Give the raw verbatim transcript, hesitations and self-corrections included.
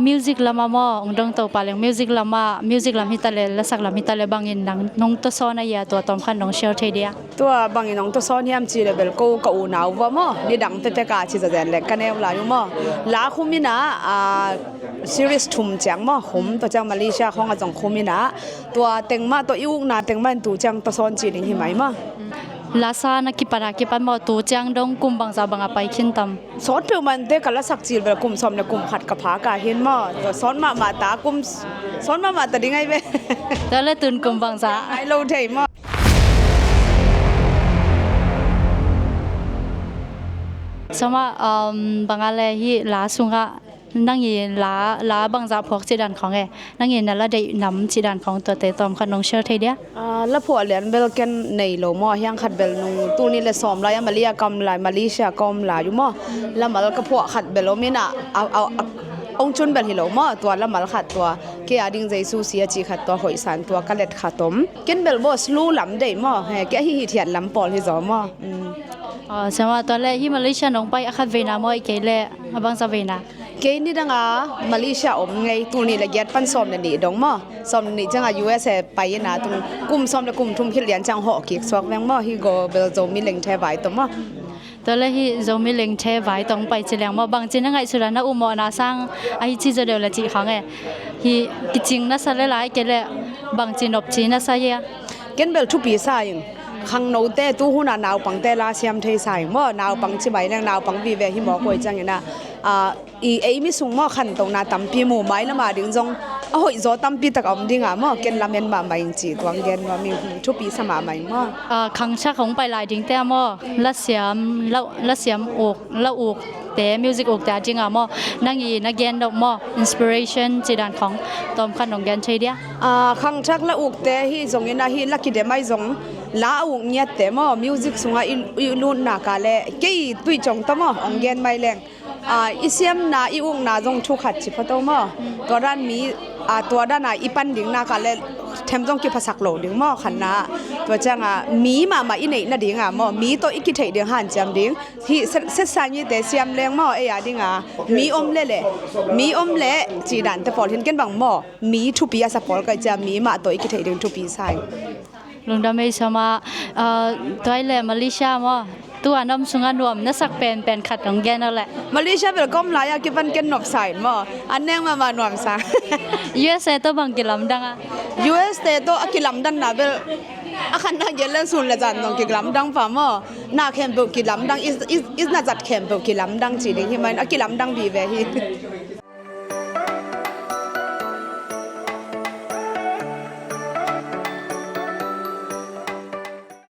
Music lamah maw, ong dong to pah leng, music lamah, music lam hi ta leh, lasak lam hi ta leh, bangin nang nong tawsawn a hia, tua tawm khat nong share thei dia? Tua bangin ong tawsawn hiam cih leh bel ko ka unau va maw, nidang pepek a ci zazen leng ka neu lai uh maw. La khum in ah, ah, series thum ciang maw, khum, tua ciang Malaysia khawng ah zong khum in ah, tua teng mah tawh i ukna teng mah in tu ciang tawsawn ci ding hi mai maw. Lasa na kipan a kipan maw, tu ciang dong kum bangzah bang a pai khin tam? Sawt peuhmah in teh ka lasak cil bel kum sawm le kum khat ka phak a hin maw. Tua sawt mahmah ta kum, sawt mahmah ta ding ahi ve. Tua leh tun kum bangzah? Ai lo thei maw. Sawma, um, bang a leh hih la sungah nang i la, la bangzah phuak cih dan khawng e, nang i na la deih nam cih dan khawng, tuate tawm khat nong share thei dia? Ah, la phuah lian bel ken nei lo maw, hiang khat bel nung tul nih le sawm lai a Malaysia ka om lai, Malaysia ka om lai uh maw. Lamal ka phuah khat bel om in ah, a, a, a, ong cun bel hi lo maw, tua lamal khat tua, kei a ding Jesu si a cih khat tua, hoihsan tua ka let khat om. Ken bel baw slow lam deih maw, he, kei a hih hithiat lam pawl hi zaw maw. Mm. Aw, sawma, tua leh hih Malaysia nong pai a khat veina maw, ahih kei leh a bangzah veina? Kei nidang a Malaysia om ngei, tul nih le giat pan sawm le nih dong maw. Sawm le nih ciang a U S A pai in ah, tung kum sawm le kum thum khit lian ciang hawh kik suak veng maw, hih Global Zomi Lengthe vai tawh maw. Tua leh hih Zomi Lengthe vai tawh pai ci leng maw, bangci na ngaihsut a, na upmawhna sang ahi ci zaw deuh leh cih khawng e. Hih kicing na sa leh lai, ahih kei leh bangci nopci na sa hia? Ken bel thupi sa ing. Khangnote, tu hun a naupangte la siam thei sa ing maw, naupang ci mai leng naupang vive hi maw, koi ciang in ah, ah, i ei mi sung maw, khantohna tampi mu, mailam a ding zong a hoih zaw tampi tak a om ding a maw, ken lamen mahmah ing ci tuang gen nuam ing, thupi sa mahmah ing maw. Ah, khangthak hong pai lai dingte a maw, lasiam, la, lasiam uk, la ukte, music ukte a ding a maw, nang i na gen nop maw, inspiration cih dan khawng tawm khat nong gen thei dia? Ah, khangthak la ukte hi zong in ah, hih la kidem ahi zong, la a uk ngiatte maw, music sungah i, i lut nak a leh, kei tui cong ta maw, ong gen mai leng. Ah, i siamna, i ukna zong thu khat ci pha to maw. Tua dan mi, ah, tua dan a i pan ding nak a leh them zong kiphasak lo ding maw, khatna. Tua ciang a mi mahmah i neih nading a maw, mi tawh i kitheih ding hanciam ding. Hih set, set sa ngite siam leng maw, ei a ding a mi om leh leh, mi om leh cih dante pawl hin ken bang maw, mi thupi a sa pawl ka hih ciang mi mah tawh i kitheih ding thupi sa ing. Lungdam ei sawma, ah, tua ahih leh Malaysia maw, tu a na om sungah nuam na sak penpen khat hong gen o leh. Malaysia bel ka om lai a kipan ken nop sa in maw, an neng mahmah nuam sa. U S A tawh bang kilamdang a? U S A tawh a kilamdanna bel a khatna gen leng sun le zan zong kilamdang pah maw. Na khempeuh kilamdang, i, i, i na zat khempeuh kilamdang ci ding hi mai, a kilamdang vive hi.